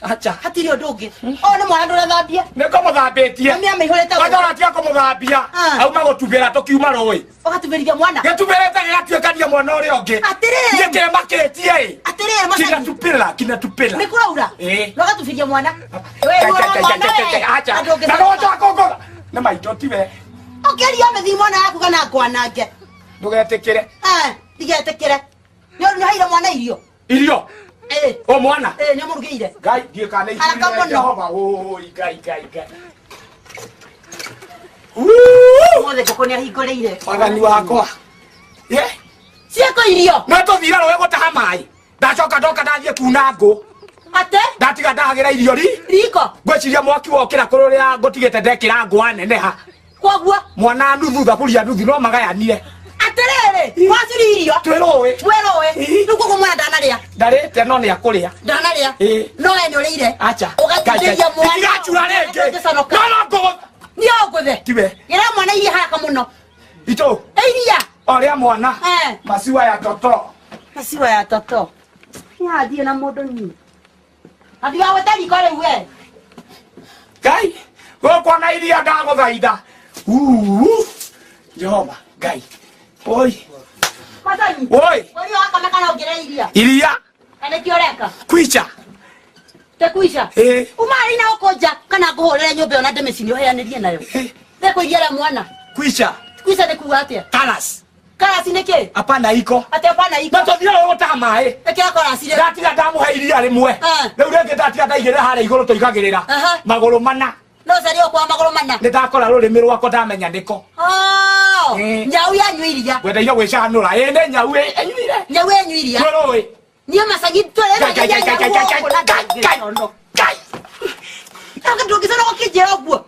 Acha. Hatirĩ ũndũ ũngĩ. Ũyũ nĩ mwana ndũrathambia. Nĩ ngũmũthambĩtie. Mami amĩihũrĩte. Kwanza ũratiga kũmũthambia. Ah. Auma gũtubĩra tũkiuma rũĩ. Ũgatubĩrithia mwana. Gĩtubĩrĩte gĩgatuĩkania mwana ũrĩa ũngĩ. Atĩrĩrĩ. Niĩ kĩmakĩtie ĩ. Atĩrĩrĩ Macagi. Kinatupĩra, kinatupĩra. Nĩ kũraura. Ĩ. Na ũgatubĩria mwana. We ruo rwa mwana we. Acha. Andũ Na ũngĩconoka. no njoka kũngũtha. Nĩ maitũ tiwe. Ũkĩria mĩthii mwana waku kana ngwanange. Ndũgetĩkĩre. Eh, ndigetĩkĩre. Nĩ nĩ ũheire mwana irio. Irio. Ĩ. O mwana. Ĩ, nĩ ũmũrugĩire. Ngai ndiĩ kana Haraka icuire mũno. Jehova. Oi Ngai Ngai Ngai. Wuu! Ũmũthĩ ngũkũ nĩ ahingũrĩire. Mwathani wakwa. Ye. Ciĩko irio. No tũthire rũĩ gũtaha maĩ. Ndacoka ndoka ndathiĩ kuna ngũ. Ate? Ndatiga ndahagĩra irio ri. Riko. Ngwĩciria mwaki wokĩra kũrĩa ngũtigĩte ndekĩra ngũ aneneha. Koguo. Mwana nuthu thaburia nuthu no magayanire. Atĩrĩrĩ, wacuri irio. Twĩ rũĩ. Twĩ rũĩ. Ĩ. Rĩu koguo mwana ndanarĩa. Ndarĩte no nĩ akũrĩa. Ndanarĩa. Ĩ. No we nĩ ũrĩire. Acha. Ũgatindĩria mwana. Itigacura rĩngĩ. Ũngĩconoka. No no ngũgũ. Niĩ ũngũthe. Tiwe. Gĩra mwana iria haraka mũno. Itũ. Ĩ iria. Ọrĩa mwana. Eh. Maziwa ya toto. Maziwa ya toto. Nĩ na mũndũ niĩ. Na ndigagwĩte riko rĩu we. Ngai, gũkũ na iria ndagũthaitha. Uu. Jehova, Ngai. Oi. Macani. Oi. Ũrĩa wakame kana ũngĩrĩa iria. Iria. Kana nĩkĩo ũreka? Kwicha. Te kuica. Ĩ. Uma rĩ na gũkũ nja kana ngũhũrĩre nyũmba ĩyo na ndĩmĩcine ũheanĩrie nayo. Ĩ. Thekwo iria rĩa mwana. Kwicha. Kuica nĩ kuga atĩa? Karas. Karasi nĩ kĩ? Hapana iko. Atĩ hapana iko. Na tũthire rũĩ gũtaha maĩ. Ĩkĩra korasi rĩu. Ndatiga ndamũhe iria rĩmwe. Ah. Rĩu rĩngĩ ndatiga ndaigĩrĩra harĩa igũrũ tũigagĩrĩra. Aha. Magũrũ mana. No caria ũkwa magũrũ mana. Nĩ ndakora rũrĩmĩ rwakwa ndamenya nĩko. Oh, Ĩ. Nyau yanyua iria. Ngwendeire gwĩcanũra. Ĩ nĩ nyau ĩ ĩnyuire. Nyau yanyua iria. Twĩ rũĩ. Niĩ macagi twĩ Ngai, Ngai, Ngai, Ngai, Ngai, Ngai, Ngai, Ngai, Ngai. Ndũngĩconoka ũkĩnjĩra ũguo.